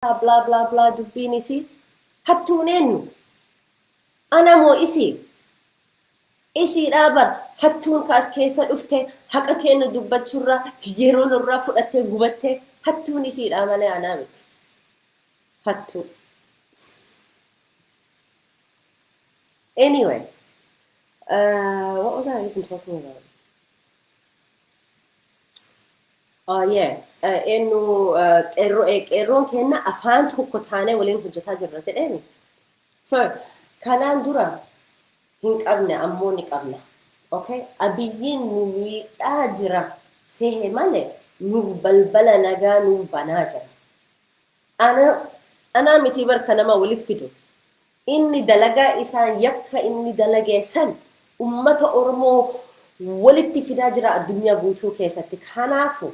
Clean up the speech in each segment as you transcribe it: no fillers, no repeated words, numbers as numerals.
Blah blah blah. Dubbiin isii hattuun eenyu? Ana moo isii? Isiidhaa bar hattuun kaas keessa dhufte. Haqa keenya dubbachuurraa yeroo nurraa fudhattee gubattee, hattuun isiidhaa malee anaa miti. Hattuu. Anyway, what was I even talking about? Oh yeah, eenyu, qeerroon keenya afaan tokko taanee waliin hojjetaa jirra jedheemi. So, kanaan dura hin qabne, ammoo ni qabna. Okay? Abiyyiin nu miidhaa jira sehe malee nuuf balbala nagaa nuuf banaa jira. Anaa miti barka nama waliif fidu. Inni dalagaa isaan yakka inni dalagee san ummata Oromoo walitti fidaa jira addunyaa guutuu keessatti. Kanaafu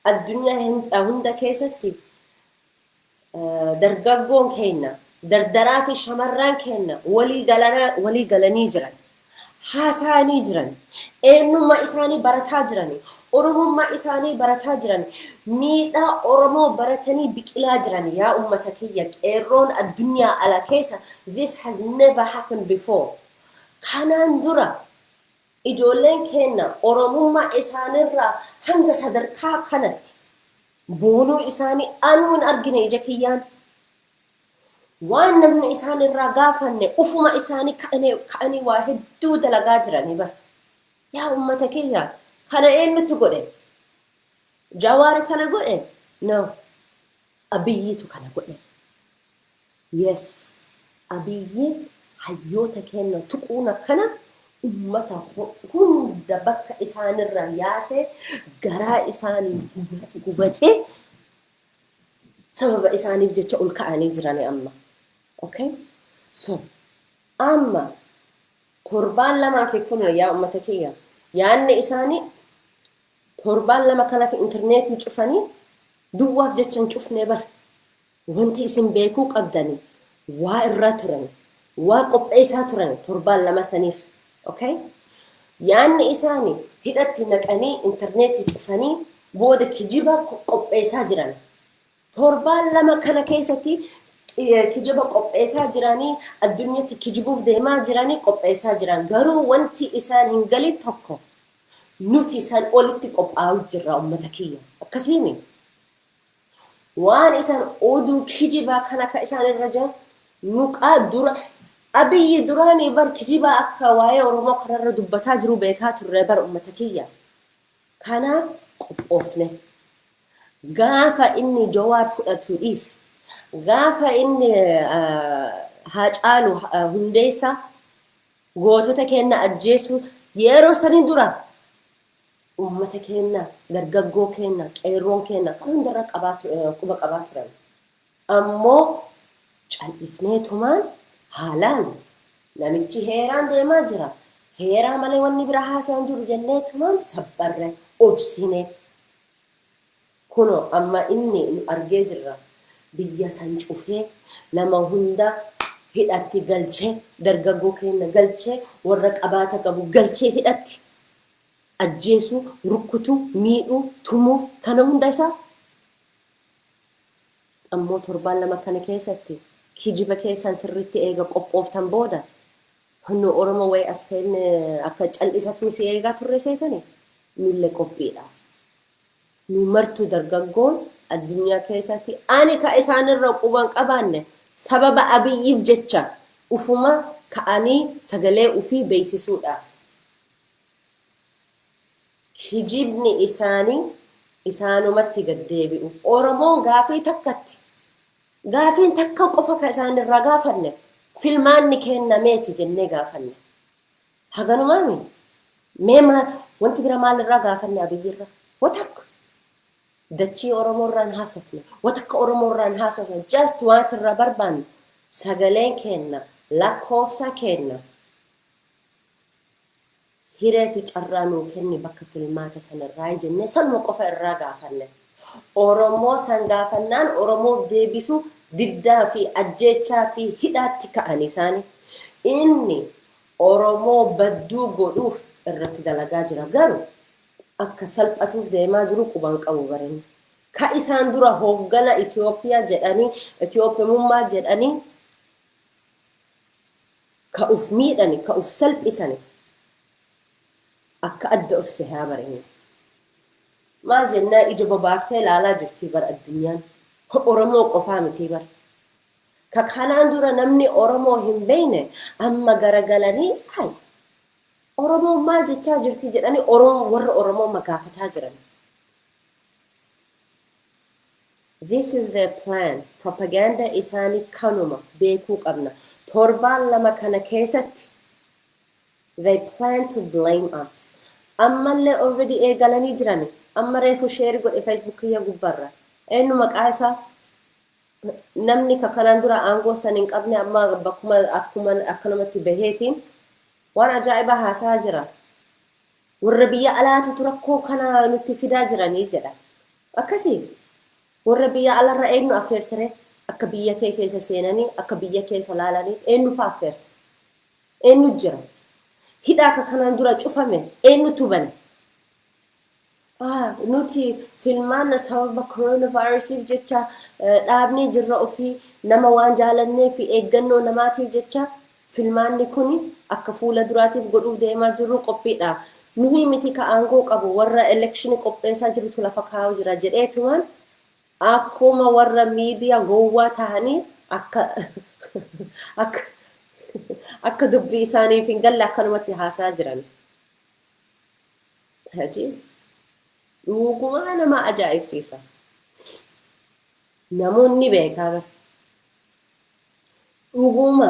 addunyaa hunda keessatti dargaggoon keenya, dardaraa fi shamarran keenya walii galanii jiran. Haasa'anii jiran. Eenyummaa isaanii barataa jiran. Oromummaa isaanii barataa jiran. Miidhaa Oromoo baratanii biqilaa jiran. Yaa ummata kiyya, qeerroon addunyaa ala keessa, this has never happened before. Kanaan dura ijoolleen keenya Oromummaa isaanirraa hanga sadarkaa kanatti boonuu isaanii anuu hin argine ija kiyyaan. Waan namni isaan irraa gaafanne ufuma isaanii ka'anii waa hedduu dalagaa jiranii bara. Yaa ummata kiyya, kana eenyutu godhe? Jawaari kana godhe? No. Abiyyiitu kana godhe. Yes. Abiyyiin hayyoota keenya tuquun akkana ummata hunda bakka isaanirraa yaasee, garaa isaanii gubatee, sababa isaaniif jecha ol ka'anii jirani amma. Okay? So, amma torbaan 2 fi kun, yaa ummata kiyya, yaanni isaanii torbaan 2 kanaaf intarneetii cufanii duwwaaf jecha hin cufnee bara. Wanti isin beekuu qabdani waa irraa turan, waa qopheessaa turan torbaan 2 saniif. Okay? Yaanni isaanii hidhatti naqanii intarneetii cufanii booda kijiba qopheessaa jiran. Torbaan 2 kana keessatti kijiba qopheessaa jiranii, addunyaatti kijibuuf deemaa jiranii, qopheessaa jiran. Garuu wanti isaan hin galin tokko, nuti san olitti qophaa'u jirra, ummata kiyya. Akkasiimi. Waan isaan oduu kijibaa kan akka isaan irra jiran nuqaa dura Abiyyi duraanii bar kijibaa akka waa'ee Oromoo kanarra dubbataa jiru beekaa turre bar, ummata kiyya. Kanaaf qophoofne. Gaafa inni Jawaar fudhatu dhiisi. Gaafa inni Haacaalu Hundeessaa gootota keenya ajjeesuu yeroo sanii dura ummata keenya, dargaggoo keenya, qeerroon keenya kan hundarra quba qabaa turan. Ammoo cal'ifneetumaan haalaan namichi heeraan deemaa jira. Heeraa malee wanni bira haasa'an jiru jenneetumaan sabbarre, obsine. Kunoo amma inni nu argee jirra. Biyya san cufee nama hunda hidhatti galchee, dargaggoo keenya galchee, warra qabaata qabu galchee, hidhatti ajjeesuu, rukkutuu, miidhuu, tumuuf kana hunda isaa. Ammoo torbaan 2 kana keessatti kijiba keessan sirriitti eega qophooftan booda, nu Oromoo wayi as ta'in akka cal'isatu si eegaa turre seetani, nullee qophiidha. Nu martuu dargaggoon addunyaa keessatti ani ka isaanirra quban qabaanne sababa Abiyyiif jecha ufuma ka'anii sagalee ufii beeksisuudhaaf. Kijibni isaanii isaanumatti gad deebi'u. Oromoon gaafii takkatti, gaafiin takka qofa ka isaan irraa gaafanne, filmaanni kennameeti jennee gaafanne. Haganumaami? Mee maal wanti bira maal irraa gaafanne Abiyyirra? Watakka. Dachii Oromoo irraan haasofne. Watakka Oromoo irraan haasofne. Just waan sirraa barbaannu sagaleen kenna, lakkoofsa kenna. Hiree fi carraa nuu kenni bakka filmaata sanarraa jennee sanuma qofa irraa gaafanne. Oromoo san gaafannaan Oromoof deebisu diddaa fi ajjeechaa fi hidhaatti ka'an isaani. Inni Oromoo badduu godhuuf irratti dalagaa jira. Garuu akka salphatuuf deemaa jiru quban qabu barinni. Ka isaan dura hooggana Itoophiyaa jedhanii, Itoophiyummaa jedhanii, ka uf miidhani, ka uf salphisani, akka adda of sehaa baranii. Maal jennaa, ija bobaaftee ilaalaa jirti bara addunyaan. Oromoo qofaa miti bara. Ka kanaan dura namni Oromoo hin beekne amma garagalanii, "Ay, Oromoo maal jechaa jirti?" jedhanii Oromoo, warra Oromoo magaafataa jiran. This is their plan. Propaganda isaanii kanuma beekuu qabna. Torbaan 2 kana keessatti they plan to blame us. Ammallee already eegalanii jiran. Amma reefu share godhe Facebook kiyya gubbarra. Eenyu maqaa isaa? Namni ka kanaan dura aangoo san hin qabne amma bakkuma akkuma akkanumatti baheetiin waan ajaa'ibaa haasaa jira. Warra biyya alaatitu rakkoo kana nutti fidaa jiranii jedha. Akkasii warra biyya alarra eenyu affeertire akka biyya kee keessa seenanii, akka biyya keessa laalanii? Eenyu fa'a affeerte? Eenyu jira? Hidhaa akka kanaan dura cufame eenyutu bane? Nuti filmaanna sababa coronavirusiif jecha dhaabnee jirra, ofii nama waan jaalannee fi eeggannoo namaatiif jecha filmaanni kun akka fuula duraatiif godhuuf deemaa jirru qophiidha. Nuyi miti ka aangoo qabu, warra election qopheessaa jirutu lafa kaa'u jira jedheetumaan akkuma warra miidiyaa gowwaa ta'anii akka dubbii isaaniif hin galle akkanumatti haasaa jiran. Ajiib! Dhugumaa nama ajaa'ibsiisa. Namoonni beekaa bara. Dhuguma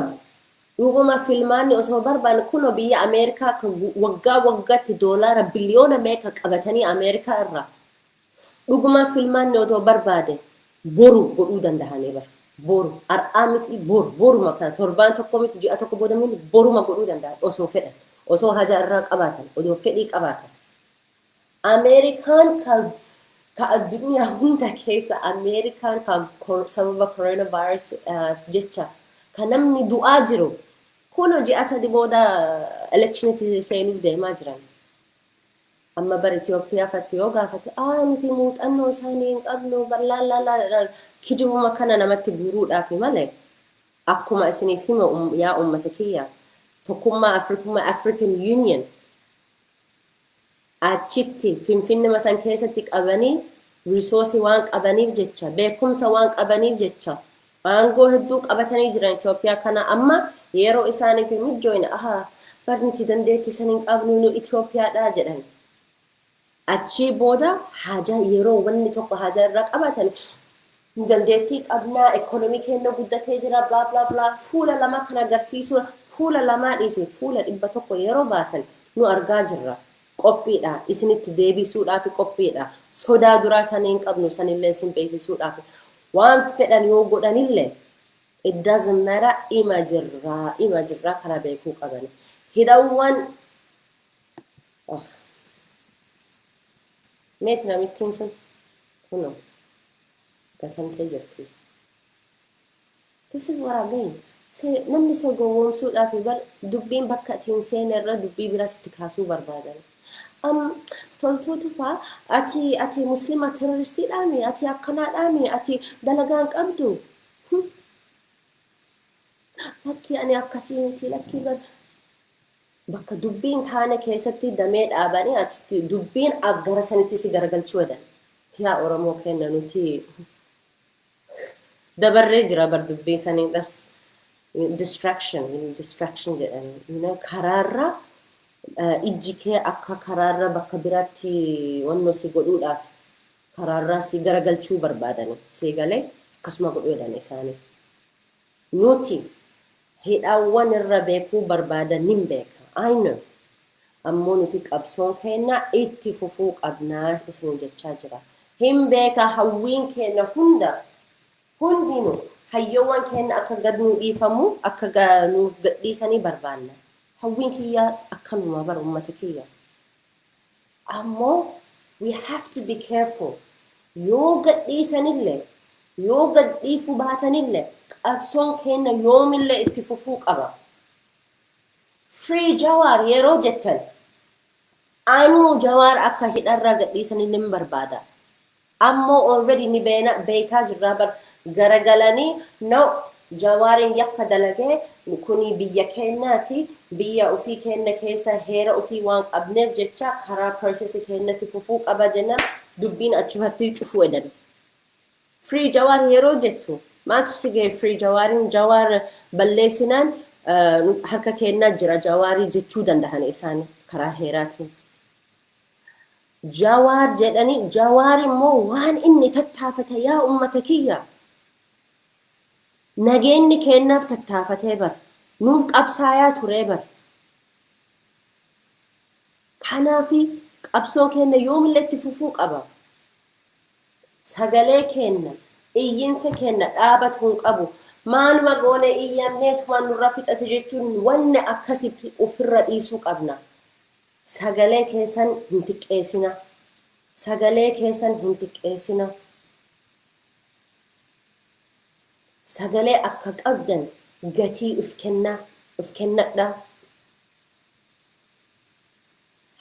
dhuguma filmaanni osoo barbaanne, kunoo biyya Ameerikaa kan waggaa waggaatti doolaara biliyoona meeqa qabatanii Ameerikaa irraa, dhuguma filmaanni otoo barbaade boru godhuu danda'anii bara. Boru, har'aa miti, boru, boruma kana, torbaan tokko miti, ji'a tokko booda miti, boruma godhuu danda'an osoo fedhan, osoo haja irraa qabaatan, osoo fedhii qabaatan. Ameerikaan ka addunyaa hunda keessa, Ameerikaan ka sababa coronavirus jecha ka namni du'aa jiru, kun ji'a 3 booda electionitti seenuuf deemaa jiran. Amma bara Itoophiyaa fatti yoo gaafate, "Aa, nuti muuxannoo isaanii hin qabnu," bal'aan kijibuma kana namatti guuruudhaaf malee, akkuma isiniif hima, yaa uummata kiyya, tokkummaa Afrikummaa, African Union, achitti Finfinnema san keessatti qabanii, resource waan qabaniif jecha, beekumsa waan qabaniif jecha, aangoo hedduu qabatanii jiran Itoophiyaa kana. Amma yeroo isaaniif hin mijjooyne, "Ahaa, bar nuti dandeettii san hin qabnu, nu Itoophiyaadha," jedhan. Achii booda haajaa, yeroo wanni tokko haajaa irraa qabaatan, "Dandeettii qabnaa, ekonomii keenya guddatee jira," bla bla bla, fuula lama kan agarsiisu, fuula lamaa dhiise, fuula 100 yeroo baasan nu argaa jirra. Qophiidha. Isinitti deebisuudhaaf qophiidha. Sodaa duraa sanii hin qabnu, sanillee isin beeksisuudhaaf. Waan fedhan yoo godhanillee, it doesn't matter, ima jirraa, ima jirraa kana beekuu qaban. Hidhawwan meeti namittiin sun kunoo gatamtee jirti. This is what I mean. Namni isa gowwoomsuudhaaf bar dubbiin bakka ittiin seene irra dubbii biraa sitti kaasuu barbaadan. Toltuu Tufaa, ati muslima terroristiidhaami, ati akkanaadhaami, ati dalagaan qabdu. Lakkii, ani akkasii miti, lakkii bar bakka dubbiin taane keessatti damee dhaabanii achitti dubbiin gara sanitti si garagalchuu wedan. Yaa Oromoo kenna, nuti dabarree jira bar dubbii sanii. Das distraction, distraction jedhan, karaarra ijji kee akka karaarra bakka biraatti wannoo si godhuudhaaf karaarraa si garagalchuu barbaadani, si galee akkasuma godhuu jedhan isaanii. Nuti hidhaawwan irra beekuu barbaadan nin beeka. I know. Ammoo nuti qabsoon keenya itti fufuu qabnaa isin jechaa jira. Hin beeka, hawwiin keenya hunda hundinuu hayyoowwan keenya akka gad nuu dhiifamu, akka nuuf gadhiisanii barbaanna. Hawwiin kiyyaas akkanuma bara, ummata kiyya. Ammoo we have to be careful. Yoo gadhiisanillee, yoo gadhiifuu baatanillee, qabsoon keenya yoomillee itti fufuu qaba. Free Jawaar yeroo jettan, anuu Jawaar akka hidharraa gadhiisanii nin barbaada. Ammoo already ni beekaa jirraa bar, garagalanii no, Jawaariin yakka dalagee, kuni biyya keenyaati, biyya ofii keenya keessa heera ofii waan qabneef jecha karaa process keenyatti fufuu qaba jennaan, dubbiin achumatti cufuu edan. Free Jawaar yeroo jettu maatu si ga'e? Free Jawaariin Jawaar balleessinaan harka keenyaa jira Jawaarii jechuu danda'an isaan karaa heeraatiin. Jawaar jedhanii, Jawaar immoo waan inni tattaafate, yaa ummata kiyya, nageenyi kennaaf tattaafatee bar, nuuf qabsaayaa turee bar. Kanaafi qabsoon keenya yoomillee itti fufuu qaba. Sagalee keenya, iyyinsa keenya dhaabatu hin qabu. Maaluma goone iyyamneetuma nurra fixate jechuun wanni akkasii ofirra dhiisuu qabna. Sagalee keessan hin xiqqeessina. Sagalee keessan hin xiqqeessina. Sagalee akka qabdan gatii uf kennaa, uf kennadhaa.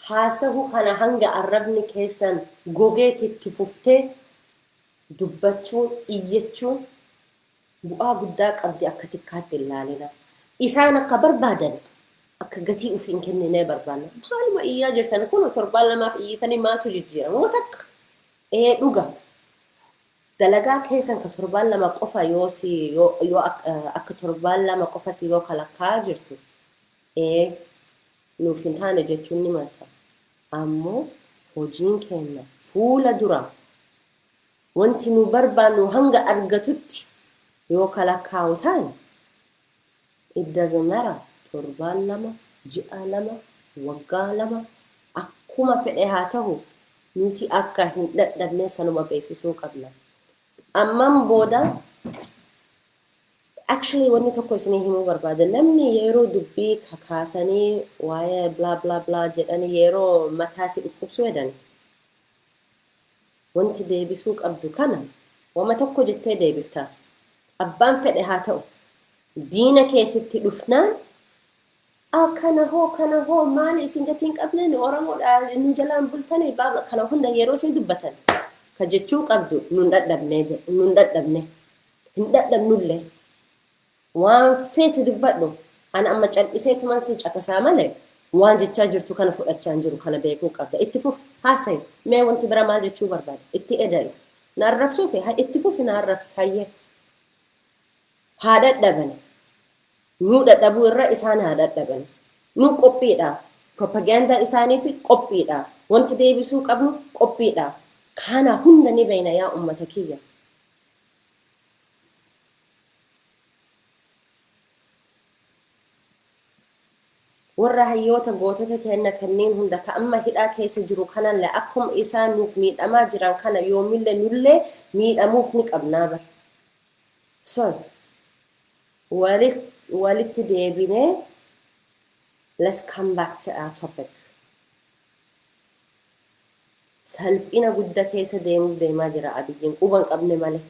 Haasahu kana hanga arrabni keessan gogeetti itti fuftee dubbachuun, iyyachuun bu'aa guddaa qabdi, akka xiqqaatti hin laalina. Isaan akka barbaadan akka gatii uf hin kenninee barbaanna. Maaluma iyyaa jirtan kun? Torbaan lamaaf iyyitanii maatu jijjiirama? Wata akka ee dhuga. Dalagaa keessan ka torbaan 2 qofa yoo si yoo akka torbaan 2 qofatti yoo kalakkaa jirtu, ee, nuuf hin taane jechuun ni malta. Ammoo hojiin keenya fuula dura wanti nu barbaannu hanga argatutti yoo kalakkaa'u taane, it doesn't matter, torbaan 2, ji'a 2, waggaa 2, akkuma fedhe haa ta'u, nuti akka hin dadhabne sanuma beeksisuu qabna. Amman booda actually wanni tokko isinii himuu barbaada. Namni yeroo dubbii kakaasanii waa'ee bla bla bla jedhanii yeroo mataa si dhukkubsuu jedhan, wanti deebisuu qabdu kana wama tokko jettee deebiftaaf. Abbaan fedhe haa ta'u, diina keessatti dhufnaan, kana hoo, kana hoo, maali isin gatii hin qabne, nu Oromoodha, nu jalaan bultanii, bla bla, kana hunda yeroo isin dubbatan ka jechuu qabdu, nun dadhabne jedhu, nun dadhabne, hin dadhabnullee. Waan feete dubbadhu, ana amma cal'iseetuman si caqasaa malee waan jechaa jirtu kana fudhachaa hin jiru, kana beekuu qabda. Itti fufi haasayi, mee wanti bira maal jechuu barbaada itti eda'i. Na arrabsuufi itti fufi, na arrabsi, hayyee. Haa dadhaban, nuu dadhabuu irra isaan haa dadhaban. Nu qophiidha. Propagaandaa isaaniif qophiidha. Wanti deebisuu qabnu qophiidha. Kana hunda ni beekna, yaa ummata kiyya. Warra hayyoota gootota keenya kanneen hunda ka amma hidhaa keessa jiru kanallee, akkuma isaan nuuf miidhamaa jiran kana yoomillee nullee miidhamuuf ni qabnaa bara. So walitti deebinee, let's come back to our topic. Salphina guddaa keessa deemuuf deemaa jira Abiyyiin, quba hin qabne malee.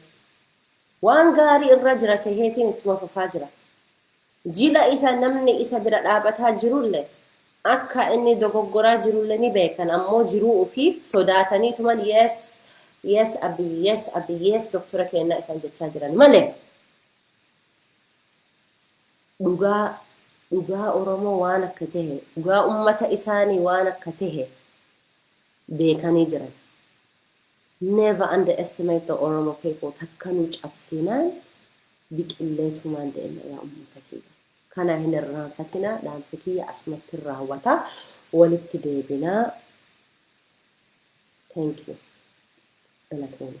Waan gaarii irra jira seheetiin ittuma fufaa jira. Jila isa namni isa bira dhaabataa jirullee akka inni dogoggoraa jirullee ni beekan, ammoo jiruu ofiif sodaatanii tuman "Yes, yes Abiy, yes Abiy, yes doktora kennaa" isaan jechaa jiran malee, dhugaa dhugaa Oromoo waan akka tahe, dhugaa ummata isaanii waan akka tahe beekanii jiran. Never underestimate the Oromo people. Takka nu cabsinaan biqilleetumaan deemna, yaa ummata kiyya. Kana hin irraanfatinaa, dhaamsa kiyya asumatti raawwata. Walitti deebinaa. Thank you. Galatooma.